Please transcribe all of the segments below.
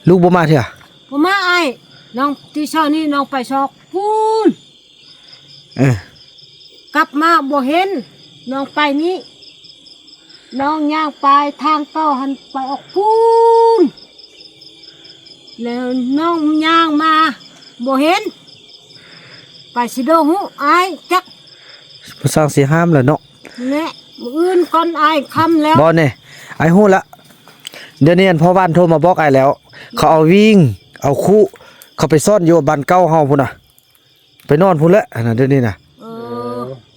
ລູກບໍ່ມາເທື່ອ? ບໍ່ມາອ້າຍ. ນ້ອງ ທີ່ເຊົ້ານີ້ນ້ອງໄປຊອກພຸ້ນ. ເອີ ກັບມາບໍ່ເຫັນ. ນ້ອງໄປນີ້ ນ້ອງຍ່າງໄປທາງເກົ່າຫັ້ນ ໄປອອກພຸ້ນ. ແລ້ວນ້ອງຍ່າງມາບໍ່ເຫັນ. ໄປຊິບໍ່ຮູ້ອ້າຍຈັກ. ບໍ່ຊ່າງຊິຫ້າມແລ້ວເນາະ. ແລະ ມື້ອື່ນກ່ອນອ້າຍຄ່ຳແລ້ວ. ບໍ່ແນ່ ອ້າຍຮູ້ລະ. ດຽວນີ້ອັນພໍ່ບ້ານໂທມາບອກອ້າຍແລ້ວ. ເຂົາເອົາວິງ ເອົາຄຸ ເຂົາໄປຊ້ອນຢູ່ບ້ານເກົ່າເຮົາພຸ້ນນະ. ໄປນອນພຸ້ນແຫຼະ ອັນນັ້ນ ດຽວນີ້ນະ. ເອີ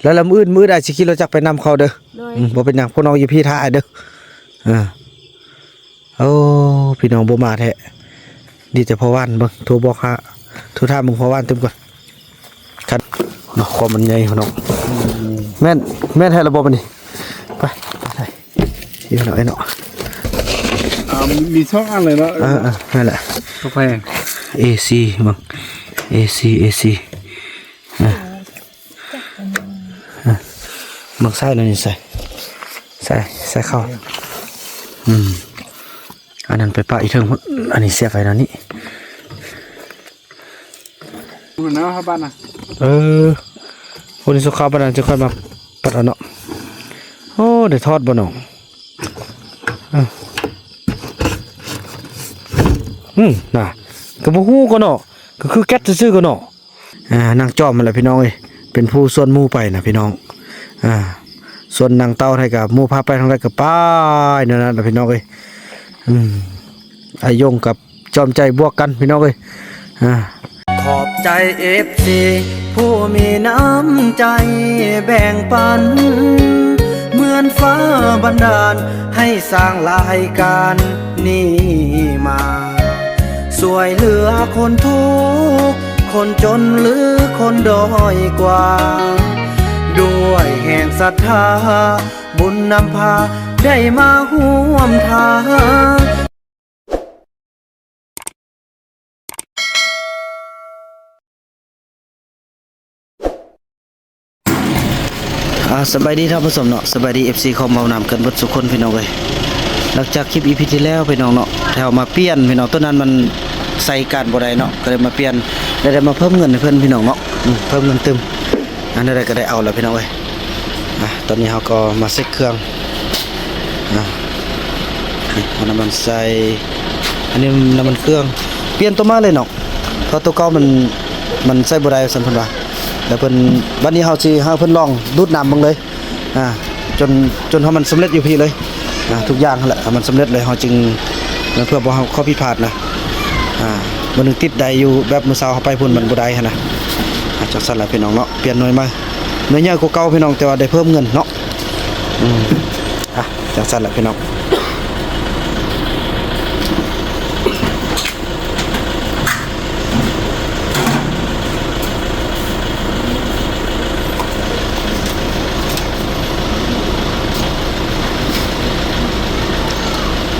ແລ້ວ ແລ້ວມື້ອື່ນ ມື້ອື່ນອ້າຍຊິຂີ່ລົດຈັກໄປນຳເຂົາເດີ. ໂດຍ ອືມ ບໍ່ເປັນຫຍັງ ພວກນ້ອງຢູ່ພີ້ຖ້າອ້າຍເດີ. ເອີ ໂອ້ ພີ່ນ້ອງບໍ່ມາແທ້. ດີແຕ່ພໍ່ບ້ານເບິ່ງ ໂທບອກຫາ ໂທຖາມເບິ່ງພໍ່ບ້ານຕື່ມກ່ອນ. ຄັນເນາະ ຄວາມມັນໃຫຍ່ເນາະ. ອືມ ແມ່ນ ແມ່ນແທ້ລະບໍ່ບັດນີ້? ໄປ ໄປ ໄປ ຢູ່ເນາະ ໄອ້ເນາະ. ອ່າ ມີ ມີສອງອັນເລີຍເນາະ. ເອີ ເອີ ນັ້ນແຫຼະ ເຂົ້າໄປ ເອຊີ ເບິ່ງ ເອຊີ ເອຊີ. ອ່ະ ອ່ະ ເບິ່ງໃສ່ແນວນີ້ໃສ່ ໃສ່ ໃສ່ເຂົ້າ. ອືມ ອັນນັ້ນໄປປະອີກເທິງພຸ້ນ ອັນນີ້ສຽບໄວ້ແນວນີ້. ພຸ້ນນະ ເຮົາບ້ານນະ. ເອີ ຄົນສຸຂາປານນັ້ນ ຈະຄ່ອຍມາປັດເອົາເນາະ. ໂອ້ ໄດ້ທອດບໍ່ນ້ອງ? ເອີ ອືມ ນະ ກໍບໍ່ຮູ້ກໍເນາະ ກໍຄືແກັດຊື່ໆກໍເນາະ. ອ່າ ນາງຈອມຫັ້ນແຫຼະພີ່ນ້ອງເອີຍ ເປັນຜູ້ຊວນໝູ່ໄປນະພີ່ນ້ອງ. ອ່າ ສ່ວນນາງເຕົ້າໄທກະໝູ່ພາໄປທາງໃດກະໄປແນວນັ້ນລະພີ່ນ້ອງເອີຍ. ອືມ ອາຍົງກັບຈອມໃຈບວກກັນພີ່ນ້ອງເອີຍ. ອ່າ ຂອບໃຈເອັຟຊີຜູ້ມີນ້ຳໃຈແບ່ງປັນ ເໝືອນຟ້າບັນດານໃຫ້ສ້າງລາຍການນີ້ມາ ຊ່ວຍເຫຼືອຄົນທຸກ ຄົນຈົນ ຫຼື ຄົນດ້ອຍກວ່າ ດ້ວຍແຮງສັດທາ ບຸນນຳພາ ໄດ້ມາຮ່ວມທາງ. ອ່າ ສະບາຍດີທ່ານຜູ້ຊົມເນາະ ສະບາຍດີເອັຟຊີຂອງເວົ້ານຳກັນເບິດສູ່ຄົນພີ່ນ້ອງເອີຍ. ຫຼັງຈາກຄລິບອີພີທີ່ແລ້ວພີ່ນ້ອງເນາະ ທີ່ເຮົາມາປ່ຽນພີ່ນ້ອງ ໂຕນັ້ນມັນໃຊ້ການບໍ່ໄດ້ເນາະ ກໍເລີຍມາປ່ຽນ ແລະ ໄດ້ມາເພີ່ມເງິນໃຫ້ເພິ່ນພີ່ນ້ອງເນາະ. ອືມ ເພີ່ມເງິນຕື່ມ ອັນໃດກໍໄດ້ເອົາລະພີ່ນ້ອງເອີຍ. ອ່ະ ຕອນນີ້ເຮົາກໍມາເຊັກເຄື່ອງ ອ່ະ ນີ້ເອົານ້ຳມັນໃສ່ ອັນນີ້ນ້ຳມັນເຄື່ອງ ປ່ຽນໂຕໃໝ່ເລີຍເນາະ ເພາະໂຕເກົ່າມັນ ມັນໃຊ້ບໍ່ໄດ້ວ່າຊັ້ນເພິ່ນວ່າ. ແລ້ວເພິ່ນ ບັດນີ້ເຮົາຊິໃຫ້ເພິ່ນລອງດູດນ້ຳເບິ່ງເລີຍ ອ່າ ຈົນ ຈົນໃຫ້ມັນສຳເລັດຢູ່ພີ້ເລີຍ ອ່າ ທຸກຢ່າງຫັ້ນແຫຼະ ໃຫ້ມັນສຳເລັດເລີຍ ເຮົາຈຶ່ງ ເພື່ອບໍ່ໃຫ້ຂໍ້ຜິດພາດນະ. ອ່າ ມື້ໜຶ່ງຕິດໄດ້ຢູ່ ແບບມື້ເຊົ້າເຮົາໄປພຸ້ນມັນບໍ່ໄດ້ຫັ້ນນະ. ອ່າ ຈັ່ງຊັ້ນລະພີ່ນ້ອງເນາະ ປ່ຽນໜ່ວຍໃໝ່ ໜ່ວຍໃຫຍ່ກວ່າເກົ່າພີ່ນ້ອງ ແຕ່ວ່າໄດ້ເພີ່ມເງິນເນາະ. ອືມ ອ່ະ ຈັ່ງຊັ້ນລະພີ່ນ້ອງ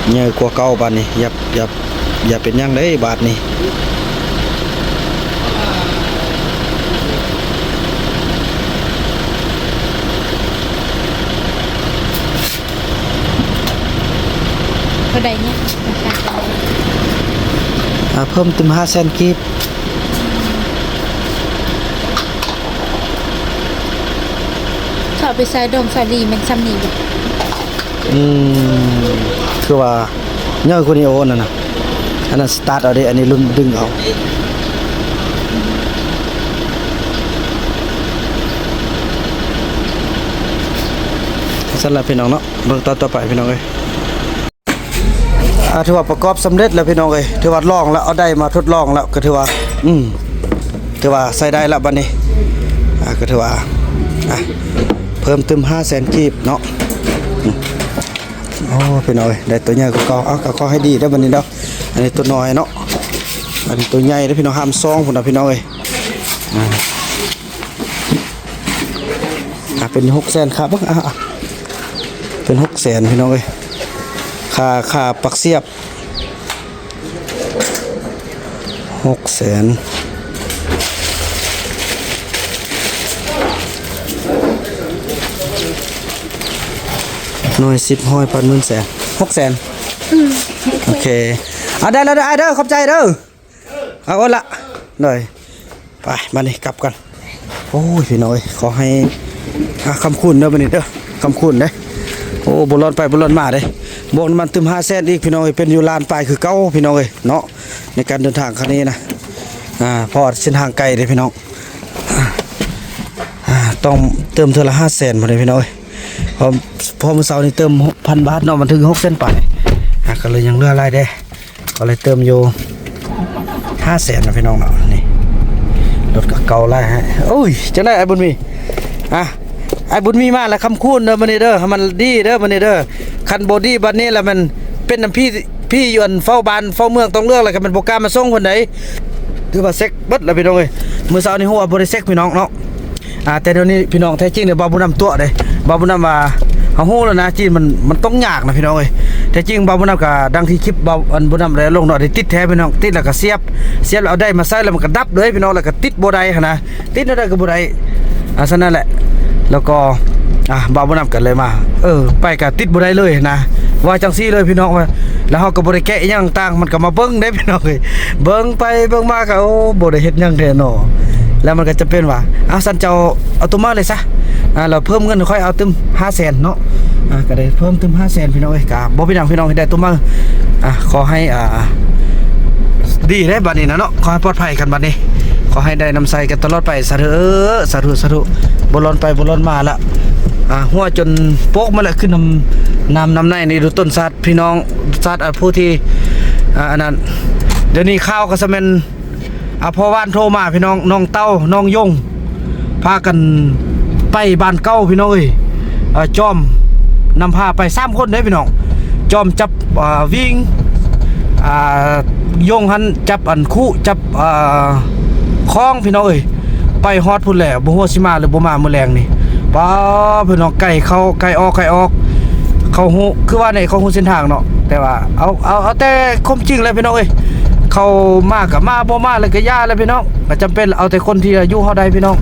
ໃຫຍ່ກວ່າເກົ່າບາດນີ້ ຢ່າ ຢ່າ ຢ່າເປັນຫຍັງເດ້ບາດນີ້. ເທົ່າໃດນີ້? ອ່າ ເພີ່ມຕື່ມຫ້າແສນກີບ. ເຂົາເອົາໄປໃສ່ດົງສາລີແມ່ນຊ່ຳນີ້ບໍ່? ອືມ ຄືວ່າໃຫຍ່ກວ່ານີ້ໂອ ອັນນັ້ນນະ ອັນນັ້ນສະຕາດເອົາເດ້ ອັນນີ້ລຸ້ນດຶງເອົາ. ຊັ້ນລະພີ່ນ້ອງເນາະ ເບິ່ງຕອນຕໍ່ໄປພີ່ນ້ອງເອີຍ. ອ່າ ຖືວ່າປະກອບສຳເລັດແລ້ວພີ່ນ້ອງເອີຍ ຖືວ່າລອງແລ້ວ ເອົາໄດມາທົດລອງແລ້ວ ກໍຖືວ່າ ອືມ ຖືວ່າໃຊ້ໄດ້ແລ້ວບັດນີ້. ອ່າ ກໍຖືວ່າ ອ່າ ເພີ່ມຕື່ມຫ້າແສນກີບເນາະ. ອືມ ໂອ້ ພີ່ນ້ອງເອີຍ ໄດ້ຕົວໃຫຍ່ກວ່າເກົ່າ. ເອົາ ກໍຂໍໃຫ້ດີເດີບັດນີ້ເດີ. ອັນນີ້ຕົວນ້ອຍເນາະ ອັນນີ້ຕົວໃຫຍ່ເດີພີ່ນ້ອງ ຫ້າມຊອງພຸ້ນນະພີ່ນ້ອງເອີຍ. ອ່າ ອ່າ ເປັນຫົກແສນ ຄ່າເບິ່ງ ອ່າ ເປັນຫົກແສນພີ່ນ້ອງເອີຍ. ຄ່າ ຄ່າປັກສຽບ ຫົກແສນ ໜ່ວຍ ສິບ ຮ້ອຍ ພັນ ໝື່ນ ແສນ ຫົກແສນ. ອືມ ໂອເຄ ອ່າ ໄດ້ແລ້ວເດີອ້າຍເດີ ຂອບໃຈເດີ. ເອົາ ໂອນລະ ໂດຍ ໄປ ມານີ້ກັບກັນ. ໂອ້ຍ ພີ່ນ້ອງເອີຍ ຂໍໃຫ້ ອ່າ ຄຳຄູນເດີ ບັດນີ້ເດີ ຄຳຄູນເດ້. ໂອ້ ບໍ່ລ້ອນໄປບໍ່ລ້ອນມາເດ້ ບວກນ້ຳມັນຕື່ມຫ້າແສນອີກ ພີ່ນ້ອງເອີຍ ເປັນຢູ່ລ້ານປາຍຄືເກົ່າ ພີ່ນ້ອງເອີຍເນາະ. ໃນການເດີນທາງຄັ້ງນີ້ນະ ອ່າ ເພາະວ່າເສັ້ນທາງໄກເດ້ ພີ່ນ້ອງ ອ່າ ຕ້ອງເຕີມເທື່ອລະຫ້າແສນພຸ້ນເດ້ ພີ່ນ້ອງເອີຍ. ເພາະ ເພາະມື້ເຊົ້ານີ້ເຕີມຫົກພັນບາດເນາະ ມັນເຖິງຫົກແສນປາຍ ອ່າ ກໍເລີຍຍັງເຫຼືອຫຼາຍເດ້. ກໍເລີຍເຕີມຢູ່ຫ້າແສນນະ ພີ່ນ້ອງເນາະ. ນີ້ ລົດກໍເກົ່າຫຼາຍຮະ. ໂອ້ຍ ຈັ່ງໃດອ້າຍບຸນມີ? ອ່ະ ອ້າຍບຸນມີມາແລ້ວ ຄຳຄູນເດີ ມື້ນີ້ເດີ ໃຫ້ມັນດີເດີ ມື້ນີ້ເດີ. ຄັນບໍ່ດີບັດນີ້ລະ ມັນເປັນນຳພີ່ ພີ່ຢູ່ອັນເຝົ້າບ້ານເຝົ້າເມືອງ ຕ້ອງເລືອກ ແລ້ວກໍແມ່ນບໍ່ກ້າມາສົ່ງເພິ່ນໃດ. ຖືວ່າເຊັກເບິດແລ້ວ ພີ່ນ້ອງເອີຍ. ມື້ເຊົ້ານີ້ຮູ້ວ່າບໍ່ໄດ້ເຊັກ ພີ່ນ້ອງເນາະ. ອ່າ ແຕ່ດຽວນີ້ພີ່ນ້ອງ ແທ້ຈິງເດ ບ່າວບຸນນຳຕົວະເດ້. ບ່າວບຸນນຳວ່າ ເຮົາຮູ້ແລ້ວນະ ຈີນມັນ ມັນຕົກຍາກນະ ພີ່ນ້ອງເອີຍ. ແທ້ຈິງບ່າວບຸນນຳກໍ ດັ່ງທີ່ຄລິບບ່າວ ອັນ ບຸນນຳໄດ້ລົງເນາະ ໄດ້ຕິດແທ້ ພີ່ນ້ອງ. ຕິດແລ້ວກໍສຽບ ສຽບແລ້ວເອົາໄດມາໃສ່ ແລ້ວມັນກໍດັບເລີຍ ພີ່ນ້ອງ ແລ້ວກໍຕິດບໍ່ໄດ້ຫັ້ນນະ ຕິດແນວໃດກໍບໍ່ໄດ້ ອ່າ ຊັ້ນນັ້ນແຫຼະ. ແລ້ວກໍ ອ່າ ບ່າວບຸນນຳກໍເລີຍມາ ເອີ ໄປກໍຕິດບໍ່ໄດ້ເລີຍຫັ້ນນະ ວ່າຈັ່ງຊີ້ເລີຍ ພີ່ນ້ອງ. ວ່າ ແລ້ວເຮົາກໍບໍ່ໄດ້ແກະອີ່ຫຍັງຕ່າງ ມັນກໍມາເບິ່ງເດ້ ພີ່ນ້ອງເອີຍ. ເບິ່ງໄປເບິ່ງມາກໍ ໂອ້ ບໍ່ໄດ້ເຮັດຫຍັງແທ້ເນາະ. ແລ້ວມັນກໍຈະເປັນວ່າ ອ່າ ຊັ້ນເຈົ້າເອົາໂຕມາເລີຍຊະ ອ່າ ແລ້ວເພີ່ມເງິນໃຫ້ຂ້ອຍ ເອົາຕື່ມຫ້າແສນເນາະ. ອ່າ ກໍໄດ້ເພີ່ມຕື່ມຫ້າແສນ ພີ່ນ້ອງເອີຍ. ກໍບໍ່ເປັນຫຍັງ ພີ່ນ້ອງ ໄດ້ໂຕມາ ອ່າ ຂໍໃຫ້ ອ່າ ດີເດ້ບັດນີ້ນະເນາະ ຂໍໃຫ້ປອດໄພກັນບັດນີ້ ຂໍໃຫ້ໄດ້ນຳໃຊ້ກັນຕະຫຼອດໄປ ສາທຸ ເອີ ສາທຸ ສາທຸ. ບໍ່ລ້ອນໄປບໍ່ລ້ອນມາລະ ອ່າ ຫົວຈົນໂປກໝົດລະ ຂຶ້ນນ້ຳ ນ້ຳ ນ້ຳໃນນີ້ ດູຕົ້ນຊາດ ພີ່ນ້ອງ ຊາດ ອ່າ ຜູ້ທີ່ ອ່າ ອັນນັ້ນ ດຽວນີ້ຂ່າວກໍສະແມ່ນ ອ່າ ພໍ່ບ້ານໂທມາ ພີ່ນ້ອງ ນ້ອງເຕົ້າ ນ້ອງຢົງ ພາກັນໄປບ້ານເກົ່າ ພີ່ນ້ອງເອີຍ. ເອີ ຈອມນຳພາໄປສາມຄົນເດ້ ພີ່ນ້ອງ ຈອມຈັບ ອ່າ ວິງ ອ່າ ຢົງຫັ້ນຈັບອັນຄຸ ຈັບ ອ່າ ຄອງ ພີ່ນ້ອງເອີຍ. ໄປຮອດພຸ້ນແຫຼະ ບໍ່ຮູ້ວ່າຊິມາຫຼືບໍ່ມາມື້ແລງນີ້. ປ້າ ພີ່ນ້ອງ ໄກ່ເຂົ້າໄກ່ອອກໄກ່ອອກ ເຂົາຮູ້ ຄືວ່າແນວ ເຂົາຮູ້ເສັ້ນທາງເນາະ. ແຕ່ວ່າເອົາ ເອົາ ເອົາແຕ່ຄວາມຈິງແຫຼະ ພີ່ນ້ອງເອີຍ. ເຂົາມາກໍມາ ບໍ່ມາແລ້ວກໍຢ່າແຫຼະ ພີ່ນ້ອງ. ກໍຈຳເປັນເອົາແຕ່ຄົນທີ່ຢູ່ເຮົາໄດ້ ພີ່ນ້ອງ.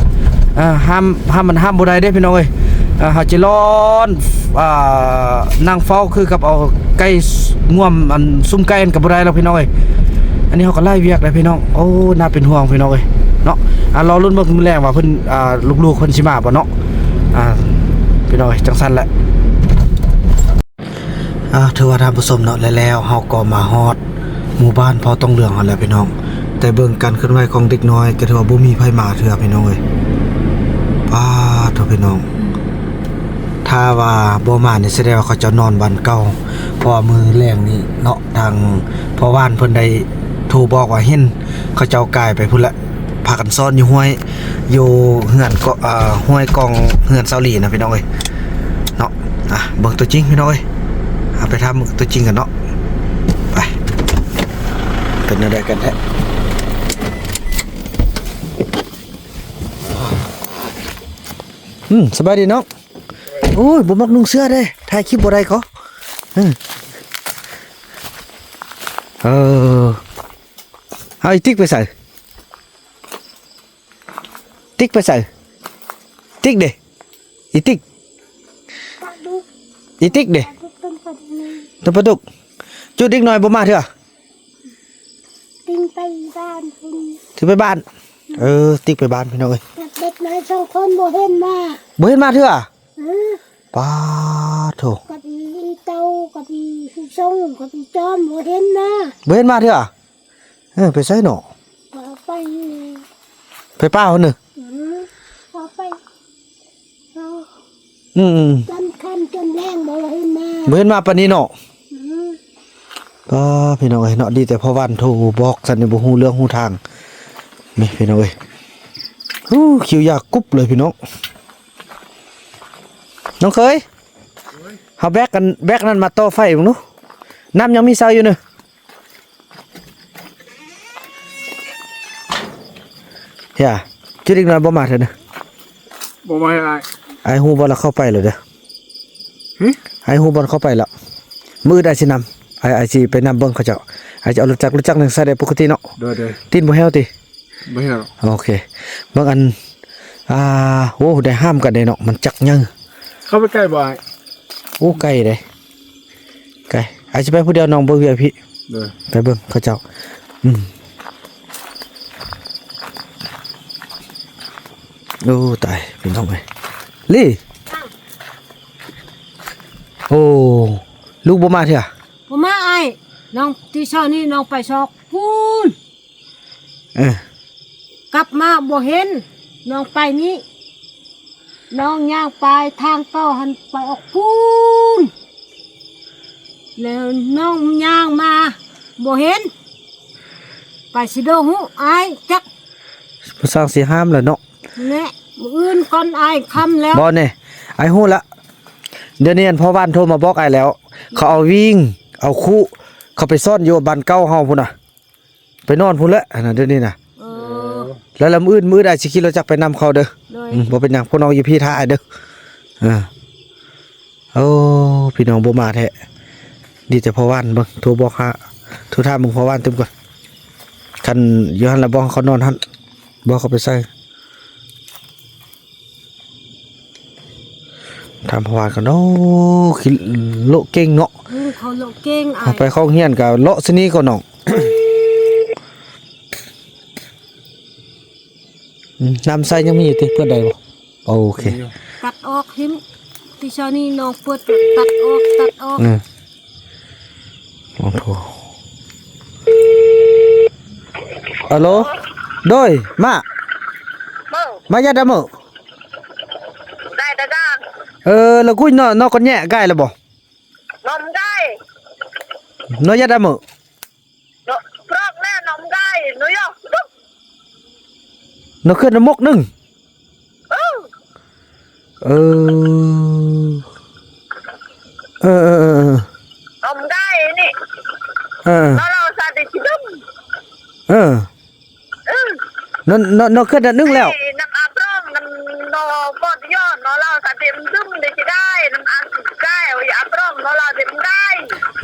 ເອີ ຫ້າມ ຫ້າມ ມັນຫ້າມບໍ່ໄດ້ເດ້ ພີ່ນ້ອງເອີຍ. ເອີ ເຮົາຈະລ້ອນ ອ່າ ນັ່ງເຝົ້າຄືກັບເອົາໄກ່ງວມ ອັນ ຊຸມໄກ່ຫັ້ນກໍບໍ່ໄດ້ດອກ ພີ່ນ້ອງເອີຍ. ອັນນີ້ເຮົາກໍຫຼາຍວຽກແລ້ວ ພີ່ນ້ອງ. ໂອ້ ໜ້າເປັນຫ່ວງ ພີ່ນ້ອງເອີຍເນາະ. ອ່າ ລໍລຸ້ນເບິ່ງມື້ແລງວ່າເພິ່ນ ອ່າ ລູກໆເພິ່ນຊິມາບໍ່ເນາະ. ອ່າ ພີ່ນ້ອງເອີຍ ຈັ່ງຊັ້ນແຫຼະ. ອ່າ ຖືວ່າທ່ານຜູ້ຊົມເນາະ ແລະ ແລ້ວເຮົາກໍມາຮອດໝູ່ບ້ານເຜົ່າຕອງເຫຼືອງຫັ້ນແຫຼະ ພີ່ນ້ອງ. ແຕ່ເບິ່ງການເຄື່ອນໄຫວຂອງເດັກນ້ອຍ ກໍຖືວ່າບໍ່ມີໃຜມາເທື່ອ ພີ່ນ້ອງເອີຍ. ປາດໂທ້ ພີ່ນ້ອງ ຖ້າວ່າບໍ່ມານີ້ ສະແດງວ່າເຂົາເຈົ້ານອນບ້ານເກົ່າ ເພາະວ່າມື້ແລງນີ້ເນາະ ທາງພໍ່ບ້ານເພິ່ນໄດ້ໂທບອກວ່າເຫັນເຂົາເຈົ້າກາຍໄປພຸ້ນແຫຼະ ພາກັນຊ້ອນຢູ່ຫ້ວຍ ຢູ່ເຮືອນກໍ ເອີ ຫ້ວຍກອງເຮືອນຊາວຫຼີນະ ພີ່ນ້ອງເອີຍເນາະ. ອ່ະ ເບິ່ງຕົວຈິງ ພີ່ນ້ອງເອີຍ ເອົາໄປຖາມເບິ່ງຕົວຈິງກັນເນາະ. ໄປ ເປັນແນວໃດກັນແທ້? ອືມ ສະບາຍດີນ້ອງ. ໂອ້ຍ ບໍ່ມັກນຸ່ງເສື້ອເດ້ ຖ່າຍຄລິບບໍ່ໄດ້ກໍ ເອີ ເອີ ເອົາອີຕິກໄປໃສ? ຕິກໄປໃສ? ຕິກເດ ອີຕິກ ປາດຸກ ອີຕິກເດ ປາດຸກ ຕົ້ນປາດຸກ ຕົ້ນປາດຸກ. ຈຸດອີກໜ້ອຍບໍ່ມາເທື່ອ? ຕິງໄປບ້ານພຸ້ນ ຕິງໄປບ້ານ. ເອີ ຕິກໄປບ້ານ ພີ່ນ້ອງເອີຍ. ເດັກນ້ອຍສອງຄົນບໍ່ເຫັນມາ ບໍ່ເຫັນມາເທື່ອ. ເອີ ປາໂທ້ ກັບອີເຕົາ ກັບອີຊົງ ກັບອີຈອມ ບໍ່ເຫັນມາ ບໍ່ເຫັນມາເທື່ອ. ເອີ ໄປໃສເນາະ? ເອົາໄປ ໄປປ່າພຸ້ນເນາະ. ອືມ ເອົາໄປ ເອົາ ອືມໆ ຈົນຄ່ຳຈົນແລງບໍ່ເຫັນມາ ບໍ່ເຫັນມາປານນີ້ເນາະ. ອືມ ປ້າ ພີ່ນ້ອງເອີຍເນາະ ດີແຕ່ພໍ່ບ້ານໂທບອກ ຊັ້ນນີ້ບໍ່ຮູ້ເລື່ອງຮູ້ທາງ. ນີ້ ພີ່ນ້ອງເອີຍ ຫູ ຄິວຍາວກຸບເລີຍ ພີ່ນ້ອງ. ນ້ອງເຂີຍ ເຮົາແບກອັນ ແບກນັ້ນມາຕໍ່ໄຟເບິ່ງດູ ນ້ຳຍັງມີໃສ່ຢູ່ເນາະ. ເຮີຍ ຈຸດອີກໜ້ອຍບໍ່ມາເທື່ອເດີ. ບໍ່ມາໃຫ້ອ້າຍ ອ້າຍຮູ້ບໍ່ລະເຂົ້າໄປແລ້ວເດີ. ຫຶ ອ້າຍຮູ້ບ່ອນເຂົ້າໄປແລ້ວ. ມື້ອື່ນອ້າຍຊິນຳ ອ້າຍ ອ້າຍຊິໄປນຳເບິ່ງເຂົາເຈົ້າ. ອ້າຍຈະເອົາລົດຈັກ ລົດຈັກນີ້ໃຊ້ໄດ້ປົກກະຕິເນາະ. ໂດຍ ໂດຍ ຕີນບໍ່ແຫ້ວຕິ? ບໍ່ແຫ້ວ. ໂອເຄ ເບິ່ງອັນ ອ່າ ໂອ້ ໄດ້ຫ້າມກັນເດ້ເນາະ ມັນຈັກໃຫຍ່. ເຂົ້າໄປໃກ້ບໍ່ອ້າຍ? ໂອ້ ໃກ້ເດ້ ໃກ້. ອ້າຍຊິໄປຜູ້ດຽວ ນ້ອງເບິ່ງຢູ່ພີ້. ໂດຍ ໄປເບິ່ງເຂົາເຈົ້າ. ອືມ ໂອ້ ຕາຍ ພີ່ນ້ອງເອີຍ. ລີ ໂອ້ ລູກບໍ່ມາເທື່ອ? ບໍ່ມາອ້າຍ. ນ້ອງ ທີ່ເຊົ້ານີ້ນ້ອງໄປຊອກພຸ້ນ. ເອີ ກັບມາບໍ່ເຫັນ. ນ້ອງໄປນີ້ ນ້ອງຍ່າງໄປທາງເກົ່າຫັ້ນ ໄປອອກພຸ້ນ ແລ້ວນ້ອງຍ່າງມາບໍ່ເຫັນ. ໄປຊິໂດຮູ້ອ້າຍຈັກ ບໍ່ຊ່າງຊິຫ້າມແລ້ວເນາະ. ແລະ ມື້ອື່ນກ່ອນອ້າຍຄ່ຳແລ້ວ. ບໍ່ແນ່ ອ້າຍຮູ້ລະ. ດຽວນີ້ອັນພໍ່ບ້ານໂທມາບອກອ້າຍແລ້ວ ເຂົາເອົາວິງ ເອົາຄຸ ເຂົາໄປຊ້ອນຢູ່ບ້ານເກົ່າເຮົາພຸ້ນນະ. ໄປນອນພຸ້ນແຫຼະ ອັນນັ້ນ ດຽວນີ້ນະ. ເອີ ແລ້ວລຳອື່ນ ມື້ອື່ນອ້າຍຊິຂີ່ລົດຈັກໄປນຳເຂົາເດີ. ໂດຍ ອືມ ບໍ່ເປັນຫຍັງ ພວກນ້ອງຢູ່ພີ້ຖ້າອ້າຍເດີ. ເອີ ໂອ້ ພີ່ນ້ອງບໍ່ມາແທ້. ດີແຕ່ພໍ່ບ້ານເບິ່ງ ໂທບອກຫາ ໂທຖາມເບິ່ງພໍ່ບ້ານຕື່ມກ່ອນ. ຄັນຢູ່ຫັ້ນລະ ບອກເຂົານອນຫັ້ນ ບອກເຂົາໄປໃສ. ຖາມພໍ່ບ້ານກ່ອນ. ໂອ້ ຂີ້ເລາະເກັ່ງເນາະ. ອືມ ເຂົາເລາະເກັ່ງ. ໄປເຂົ້າໂຮງຮຽນກໍເລາະຊະນີ້ກ່ອນນ້ອງ. ອືມ ນ້ຳໃສຍັງມີຢູ່ຕິ ເປີດໄດ້ບໍ່? ໂອເຄ ຕັດອອກຫິມ. ທີ່ເຊົ້ານີ້ນ້ອງເປີດ ຕັດອອກ ຕັດອອກ. ອືມ ໂອ້ໂຫ ອາໂລ ໂດຍ ມາ ເອີ ມາຍາດາມື້ ໄດ້ແຕ່ກາງ. ເອີ ແລ້ວກຸ້ຍເນາະ ເນາະ ກ່ອນແຍະກາຍແລ້ວບໍ່? ນ້ອງກາຍ ເນາະ ຍາດາມື້ ເນາະ ພຣອກແລ້ວນ້ອງກາຍ ເນາະ ເນາະ ເຄື່ອນນະມົກໜຶ່ງ. ເອີ ເອີ ເອີ ເອີ ເອີ ອອມໄດ້ນີ້ ເອີ ເນາະ ລາວສາຕິຊິດຸມ ເອີ ເອີ ນອນ ນອນ ນອນເຄື່ອນອັນໜຶ່ງແລ້ວ ນຳອາບຣອມ ນຳນອກອດຍ້ອນ ເນາະ ລາວສາຕິມັນດຶງໄດ້ຊິໄດ້ ນຳອານກາຍ ອາບຣອມ ເນາະ ລາວຊິໄດ້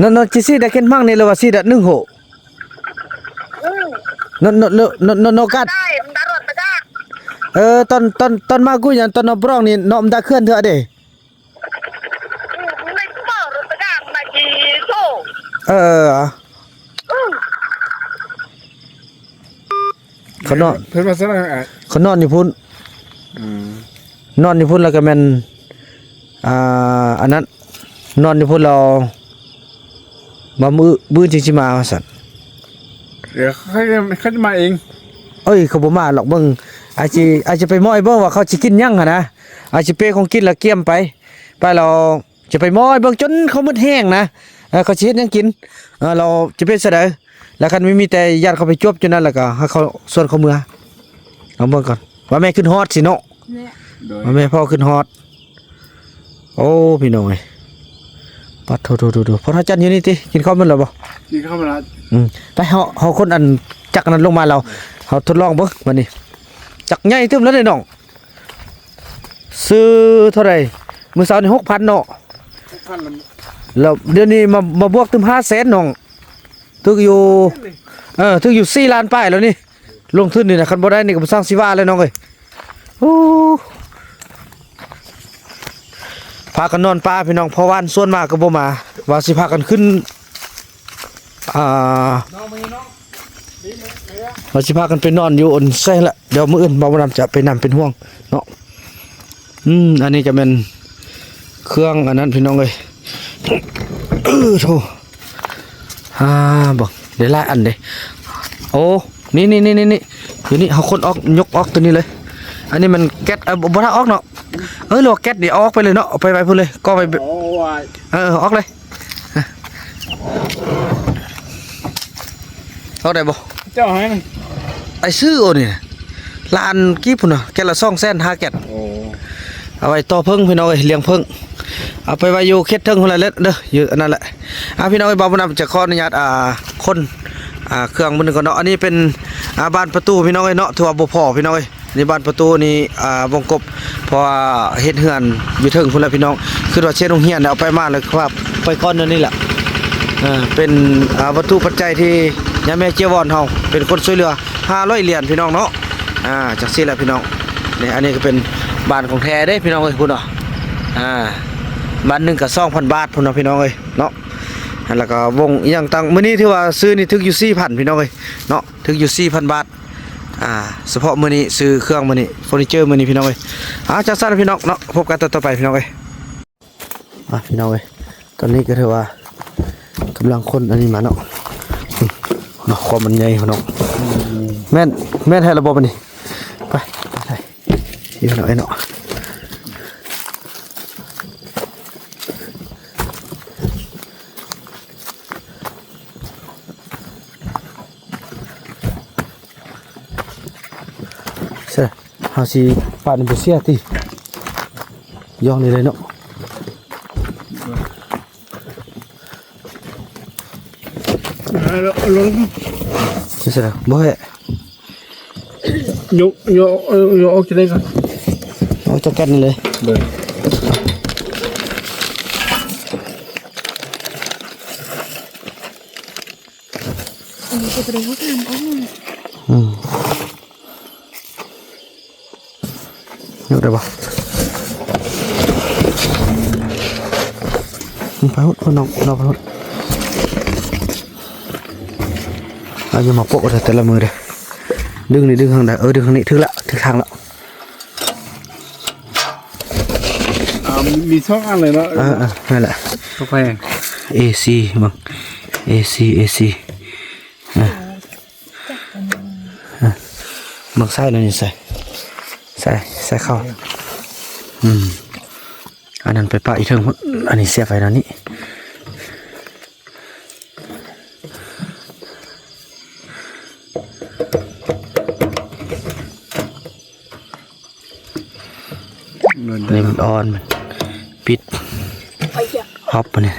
ນອນ ນອນຊິຊິໄດ້ເຂັນມັງນີ້ ຫຼືວ່າຊິໄດ້ໜຶ່ງໂຫ ອືມ ນອນ ນອນ ນອນ ນອນ ນອນກັດ ໄດ້ ມັນໄດ້ລົດຕະກາ ເອີ ຕອນ ຕອນ ຕອນມາກຸຍ ຕອນນອບຣອງນີ້ ເນາະ ມັນໄດ້ເຄື່ອນເທື່ອເດ້ ອືມ ໄດ້ກໍມາລົດຕະກາ ມາຈີໂຊ ເອີ ອືມ ເຂົານອນ ເພິ່ນວ່າຊັ້ນ ເຂົານອນຢູ່ພຸ້ນ ອືມ ນອນຢູ່ພຸ້ນ ແລ້ວກໍແມ່ນ ອ່າ ອັນນັ້ນ ນອນຢູ່ພຸ້ນແລ້ວ ວ່າມື້ ມື້ອື່ນຈຶ່ງຊິມາວ່າຊັ້ນ ດຽວເຂົາ ເຂົາຈະມາເອງ ເອີຍ ເຂົາບໍ່ມາດອກ ເບິ່ງ ອາດຊິ ອາດຊິໄປໝໍ້ເບິ່ງວ່າເຂົາຊິກິນຫຍັງຫັ້ນນະ ອາດຊິເປຂອງກິນແລ້ວກຽມໄປ ໄປແລ້ວຈະໄປໝໍ້ເບິ່ງຈົນເຂົາໝົດແຮງນະ ເອີ ເຂົາຊິເຮັດຫຍັງກິນ ເອີ ແລ້ວຈະເປັນຈັ່ງໃດ ແລ້ວຄັນມີ ມີແຕ່ຢ້ານເຂົາໄປຈົບຢູ່ນັ້ນ ແລ້ວກໍໃຫ້ເຂົາ ຊວນເຂົາເມືອ ລອງເບິ່ງກ່ອນ ວ່າແມ່ຄິດຮອດຊິເນາະ ແມ່ ໂດຍ ວ່າແມ່ພໍ່ຄິດຮອດ ໂອ້ ພີ່ນ້ອງເອີຍ ປັດໂທ ໂທ ໂທ ໂທ ພໍ່ເຖົ້າຈັນຢູ່ນີ້ຕິ ກິນເຂົ້າໝົດແລ້ວບໍ່? ກິນເຂົ້າໝົດແລ້ວ ອືມ ໄປ ເຮົາ ເຮົາຄົນອັນຈັກອັນນັ້ນລົງມາແລ້ວ ເຮົາທົດລອງເບິ່ງບັດນີ້ ຈັກໃຫຍ່ຕື່ມແລ້ວເດ້ນ້ອງ ຊື້ເທົ່າໃດ? ມື້ເຊົ້ານີ້ຫົກພັນເນາະ ຫົກພັນ ແລ້ວດຽວນີ້ມາ ມາບວກຕື່ມຫ້າແສນນ້ອງ ຖືກຢູ່ ເອີ ຖືກຢູ່ສີ່ລ້ານປາຍແລ້ວນີ້ ລົງທຶນນີ້ນະ ຄັນບໍ່ໄດ້ນີ້ກໍບໍ່ຊ່າງຊິວ່າແລ້ວນ້ອງເອີຍ ໂອ້ ພາກັນນອນປ່າພີ່ນ້ອງ ເພາະວ່າສ່ວນມາກໍບໍ່ມາ ວ່າຊິພາກັນຂຶ້ນ ອ່າ ວ່າຊິພາກັນໄປນອນຢູ່ອັນໃສລະ ດຽວມື້ອື່ນບ່າວບຸນນຳຈະໄປນຳເປັນຫ່ວງເນາະ ອືມ ອັນນີ້ກໍແມ່ນເຄື່ອງອັນນັ້ນພີ່ນ້ອງເອີຍ ໂທ ອ່າ ເບິ່ງ ໄດ້ຫຼາຍອັນເດ້ ໂອ້ ນີ້ໆໆໆ ຢູ່ນີ້ ເຮົາຂົນອອກ ຍົກອອກຕົວນີ້ເລີຍ ອັນນີ້ມັນແກັດ ເອີ ບໍ່ ບໍ່ໄດ້ອອກເນາະ ເອີ ຫຼືວ່າແກັດນີ້ເອົາອອກໄປເລີຍເນາະ ເອົາໄປໄວ້ພຸ້ນເລີຍ ກໍໄວ້ ເອີ ອອກເລີຍ ອອກໄດ້ບໍ່? ເຈົ້າໃຫ້ມັນ ໄອ້ຊື້ໂອນີ້ ລ້ານກີບພຸ້ນນະ ແກັດລະສອງແສນຫ້າແກັດ ໂອ້ ເອົາໄວ້ຕໍ່ເຜິ້ງພີ່ນ້ອງເອີຍ ລ້ຽງເຜິ້ງ ເອົາໄປໄວ້ຢູ່ເຂດເທິງພຸ້ນລະເລີດເດີ ຢູ່ອັນນັ້ນແຫຼະ ອ່າ ພີ່ນ້ອງເອີຍ ບ່າວບຸນນຳຈະຂໍອະນຸຍາດ ອ່າ ຂົນ ອ່າ ເຄື່ອງມື້ໜຶ່ງກ່ອນເນາະ ອັນນີ້ເປັນ ອ່າ ບານປະຕູພີ່ນ້ອງເອີຍເນາະ ຖືວ່າບໍ່ພໍພີ່ນ້ອງເອີຍ ນີ້ບານປະຕູນີ້ ອ່າ ວົງກົບ ເພາະວ່າເຮັດເຮືອນຢູ່ເທິງພຸ້ນແຫຼະພີ່ນ້ອງ ຄິດວ່າເຊນໂຮງຮຽນເອົາໄປມາແລ້ວ ໄປກ່ອນແນວນີ້ແຫຼະ ເປັນ ອ່າ ວັດຖຸປັດໄຈທີ່ຍາແມ່ເຈຍວອນເຮົາເປັນຄົນຊ່ວຍເຫຼືອຫ້າຮ້ອຍຫຼຽນພີ່ນ້ອງເນາະ ອ່າ ຈັ່ງຊີ້ແຫຼະພີ່ນ້ອງ ນີ້ ອັນນີ້ກໍເປັນບ້ານຂອງແທ້ເດ້ພີ່ນ້ອງເອີຍ ພຸ້ນເນາະ ອ່າ ບ້ານໜຶ່ງກໍສອງພັນບາດພຸ້ນເນາະ ພີ່ນ້ອງເອີຍເນາະ ແລ້ວກໍວົງອີ່ຫຍັງຕ່າງ ມື້ນີ້ຖືວ່າຊື້ນີ້ຖືກຢູ່ສີ່ພັນ ພີ່ນ້ອງເອີຍເນາະ ຖືກຢູ່ສີ່ພັນບາດ. ອ່າ ສະເພາະມື້ນີ້ຊື້ເຄື່ອງ ມື້ນີ້ເຟີນີເຈີ ມື້ນີ້ ພີ່ນ້ອງເອີຍ. ອ່າ ຈັ່ງຊັ້ນພີ່ນ້ອງເນາະ ພົບກັນຕອນຕໍ່ໄປ ພີ່ນ້ອງເອີຍ. ອ່າ ພີ່ນ້ອງເອີຍ ຕອນນີ້ກໍຖືວ່າກຳລັງຂົນອັນນີ້ມາເນາະ. ເນາະ ຄວາມມັນໃຫຍ່ເນາະ. ແມ່ນ ແມ່ນແທ້ລະບໍ່ບັດນີ້? ໄປ ໄປ ຢູ່ເນາະ ເອີຍເນາະ. ເຊ ເຮົາຊິປາດໃນບໍ່ເສຍຕິ ຢ່ອງນີ້ເລີຍເນາະ. ເຊ ບໍ່ແຮະ. ຍົກ ຍົກ ເອີ ຍົກອອກຈາກນີ້ກ່ອນ ເອົາຈາກກັນນີ້ເລີຍ. ໂດຍ ອັນນີ້ກໍບໍ່ໄດ້ເອົານ້ຳອອກມາ. ອືມ ຍົກໄດ້ບໍ່? ໄປພຸ້ນ ພຸ້ນ ນ້ອງ ນ້ອງໄປພຸ້ນ. ເອົາ ຢ່າມາໂປະເດີ ແຕ່ລະມື້ເດີ. ດຶງນີ້ ດຶງທາງໃດ? ເອີ ດຶງທາງນີ້ ຖືກລະ ຖືກທາງລະ. ອ່າ ມີ ມີສອງອັນເລີຍເນາະ. ເອີ ເອີ ນັ້ນແຫຼະ ເອຊີ ເບິ່ງ ເອຊີ ເອຊີ. ເອີ ເອີ ເບິ່ງ ໃສ່ແນວນີ້ ໃສ່ ໃສ່ ໃສ່ເຂົ້າ. ອືມ ອັນນັ້ນໄປປະອີກເທິງພຸ້ນ ອັນນີ້ສຽບໄວ້ແນວນີ້. ອັນນີ້ມັນອ່ອນ ມັນປິດຮອບມັນນີ້.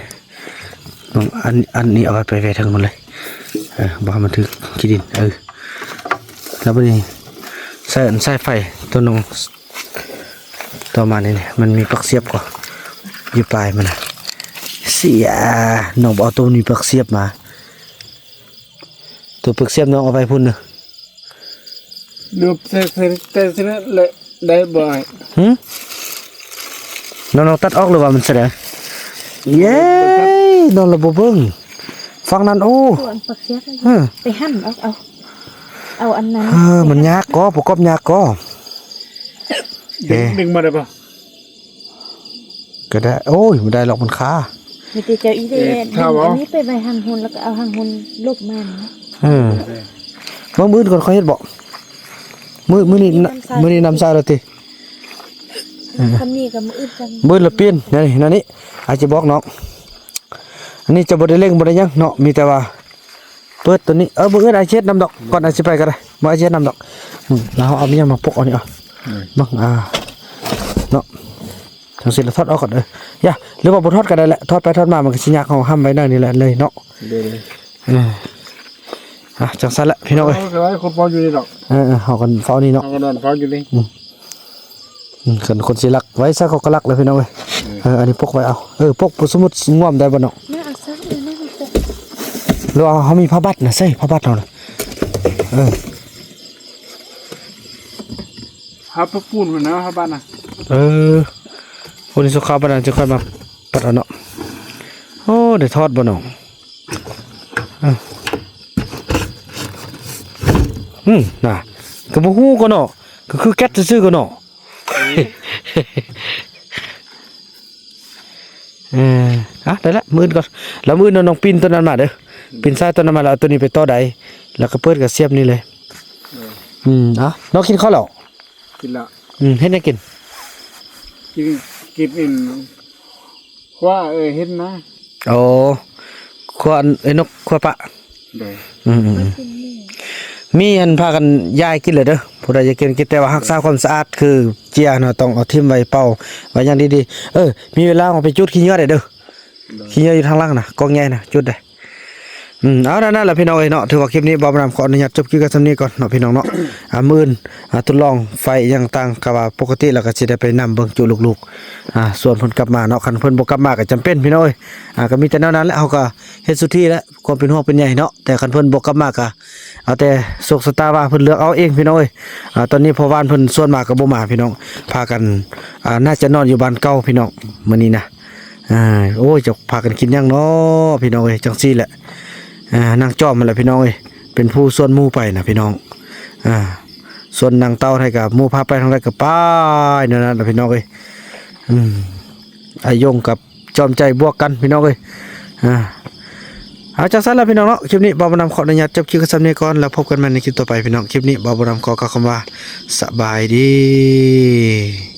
ເບິ່ງ ອັນ ອັນນີ້ເອົາໄວ້ໄປໄວ້ເທິງພຸ້ນເລີຍ ເອີ ບໍ່ໃຫ້ມັນຖືກຂີ້ດິນ. ເອີ ແລ້ວບັດນີ້ໃສ່ ໃສ່ໄຟຕົວໜຶ່ງ ຕໍ່ມານີ້ ມັນມີປາກສຽບກໍຢູ່ປາຍມັນນະ. ເສຍ ນ້ອງບໍ່ເອົາຕົວມີປາກສຽບມາ. ຕົວປຶກສຽບນ້ອງເອົາໄວ້ພຸ້ນເດີ. ດູເສຍ ເສຍ ເສຍ ເສຍ ແລະ ໄດ້ບໍ່ອ້າຍ? ຫຶ? ນ້ອງ ນ້ອງຕັດອອກ ຫຼືວ່າມັນສະແດງ? ເຢ້ ນ້ອງລະບໍ່ເບິ່ງ ຝັ່ງນັ້ນ. ໂອ້ ຕົວອັນປາກສຽບ ເອີ ໄປຫັນອອກ ເອົາ ເອົາອັນນັ້ນ. ເອີ ມັນຍາກກໍ ປະກອບຍາກກໍ. ເອີ ດຶງ ດຶງມາໄດ້ບໍ່? ກໍໄດ້. ໂອ້ຍ ບໍ່ໄດ້ຫຼອກ ມັນຄາ. ມີແຕ່ເຈົ້າອີເວ ເອີ ຖ້າເວົ້າ ດຶງອັນນີ້ໄປໄວ້ຫາງຮຸ່ນ ແລ້ວກໍເອົາຫາງຮຸ່ນຫຼົບມານະ. ເອີ ມື້ອື່ນກ່ອນ ຂ້ອຍເຮັດບໍ່? ມື້ ມື້ນີ້ ມື້ນີ້ນ້ຳໃສແລ້ວຕິ? ເອີ ຄັນມີກໍມື້ອື່ນກັນ ມື້ອື່ນລະປ່ຽນ. ນີ້ ນີ້ ອາດຈະບອກນ້ອງ ອັນນີ້ຈະບໍ່ໄດ້ເລັ່ງ ບໍ່ໄດ້ຫຍັງເນາະ ມີແຕ່ວ່າ ເປີດຕົວນີ້. ເອີ ມື້ອື່ນອ້າຍຊິເຮັດນຳດອກ ກ່ອນອ້າຍຊິໄປກໍໄດ້ ບໍ່ ອ້າຍຊິເຮັດນຳດອກ. ອືມ ແລ້ວເຮົາເອົາມີຫຍັງມາປົກເອົານີ້ ເອົາ ເບິ່ງ ອ່າ ເນາະ ຈັ່ງຊີ້ລະ ຖອດອອກກ່ອນ. ເອີ ຢ່າ ຫຼືວ່າບໍ່ຖອດກໍໄດ້ແຫຼະ ຖອດໄປຖອດມາມັນກໍຊິຍາກ ເຮົາຫ້າມໄວ້ໜ້ອຍນີ້ແຫຼະເລີຍເນາະ. ໂດຍ ເອີ ອ່ະ ຈັ່ງຊັ້ນແຫຼະພີ່ນ້ອງເອີຍ. ເອົາໄວ້ຄົນເຝົ້າຢູ່ນີ້ດອກ. ເອີ ເອີ ເຮົາກໍເຝົ້ານີ້ເນາະ ເຮົາກໍນອນເຝົ້າຢູ່ນີ້. ອືມ ອືມ ຄັນຄົນຊິລັກໄວ້ຊະ ເຂົາກໍລັກແລ້ວພີ່ນ້ອງເອີຍ. ເອີ ເອີ ອັນນີ້ປົກໄວ້ເອົາ. ເອີ ປົກບໍ່ ສົມມຸດງວມໄດ້ບໍ່ເນາະ? ແມ່ເອົາຊະ ເອີ ນັ້ນແຫຼະ ຫຼືວ່າເຮົາມີຜ້າບັດນະ ໃສ່ຜ້າບັດເຮົານະ. ເອີ ຫາປະປູນພຸ້ນນະ ຜ້າບັດນະ. ເອີ ຜູ້ນີ້ສຸຂາວປານນັ້ນ ຈຶ່ງຄ່ອຍມາປັດເອົາເນາະ. ໂອ້ ໄດ້ຖອດບໍ່ນ້ອງ? ເອີ ອືມ ນະ ກໍບໍ່ຮູ້ກໍເນາະ ກໍຄືແກັດຊື່ໆກໍເນາະ. ເອີ ອ່ະ ໄດ້ລະ ມື້ອື່ນກ່ອນ. ແລ້ວມື້ອື່ນເນາະ ນ້ອງປິ່ນຕົວນັ້ນມາເດີ ປິ່ນສາຍຕົວນັ້ນມາ ແລ້ວເອົາຕົວນີ້ໄປຕໍ່ໄດ້ ແລ້ວກໍເປີດກະສຽບນີ້ເລີຍ. ເອີ ອືມ ອ່ະ ນ້ອງກິນເຂົ້າແລ້ວ? ກິນລະ. ອືມ ເຮັດຫຍັງກິນ? ກິນ ກິນອັນ ຄົວ ເອີ ເຫັນນະ. ໂອ້ ຄົວອັນ ເອີ ນົກ ຄົວປະ. ໂດຍ ອືມໆໆ ມີອັນພາກັນຢາຍກິນເລີຍເດີ ຜູ້ໃດຢາກກິນກິນ ແຕ່ວ່າຮັກສາຄວາມສະອາດ ຄືເຈຍເນາະ ຕ້ອງເອົາຖິ້ມໄວ້ ເປົ່າໄວ້ຢ່າງດີໆ. ເອີ ມີເວລາອອກໄປຈູດຂີ້ເຫຍື້ອໄດ້ເດີ. ໂດຍ ຂີ້ເຫຍື້ອຢູ່ທາງຫຼັງນະ ກອງໃຫຍ່ນະ ຈູດໄດ້. ອືມ ເອົາ ນັ້ນແຫຼະພີ່ນ້ອງເອີຍເນາະ ຖືວ່າຄລິບນີ້ບ່າວບຸນນຳຂໍອະນຸຍາດຈົບຄລິບກັນສ່ຳນີ້ກ່ອນເນາະ ພີ່ນ້ອງເນາະ. ອາ ມື້ອື່ນ ອາ ທົດລອງໄຟອີ່ຫຍັງຕ່າງ ກໍວ່າປົກກະຕິແລ້ວກໍຊິໄດ້ໄປນຳເບິ່ງຈຸລູກໆ ອາ ສ່ວນເພິ່ນກັບມາເນາະ. ຄັນເພິ່ນບໍ່ກັບມາກໍຈຳເປັນ ພີ່ນ້ອງເອີຍ. ອາ ກໍມີແຕ່ແນວນັ້ນແຫຼະ ເຮົາກໍເຮັດສຸດທີ່ແລ້ວ ຄວາມເປັນຫ່ວງເປັນໃຍເນາະ. ແຕ່ຄັນເພິ່ນບໍ່ກັບມາກໍເອົາແຕ່ໂຊກຊະຕາວ່າ ເພິ່ນເລືອກເອົາເອງ ພີ່ນ້ອງເອີຍ. ອາ ຕອນນີ້ພໍ່ບ້ານເພິ່ນຊວນມາກໍບໍ່ມາ ພີ່ນ້ອງ ພາກັນ ອາ ໜ້າຈະນອນຢູ່ບ້ານເກົ່າ ພີ່ນ້ອງ ມື້ນີ້ນະ. ອ່າ ໂອ້ຍ ຈະພາກັນກິນຫຍັງເນາະພີ່ນ້ອງເອີຍ? ຈັ່ງຊີ້ແຫຼະ ອ່າ ນາງຈອມຫັ້ນແຫຼະພີ່ນ້ອງເອີຍ ເປັນຜູ້ຊວນໝູ່ໄປນະພີ່ນ້ອງ. ອ່າ ສ່ວນນາງເຕົ້າໃຫ້ກະໝູ່ພາໄປທາງໃດກະໄປແນວນັ້ນລະພີ່ນ້ອງເອີຍ. ອືມ ອ້າຍຢົງກັບຈອມໃຈບວກກັນພີ່ນ້ອງເອີຍ. ອ່າ ເອົາ ຈັ່ງຊັ້ນລະພີ່ນ້ອງເນາະ, ຄລິບນີ້ບ່າວບຸນນຳຂໍອະນຸຍາດຈົບຄລິບກັນສ່ຳນີ້ກ່ອນ ແລ້ວພົບກັນໃໝ່ໃນຄລິບຕໍ່ໄປພີ່ນ້ອງ. ຄລິບນີ້ບ່າວບຸນນຳຂໍກ່າວຄຳວ່າ ສະບາຍດີ.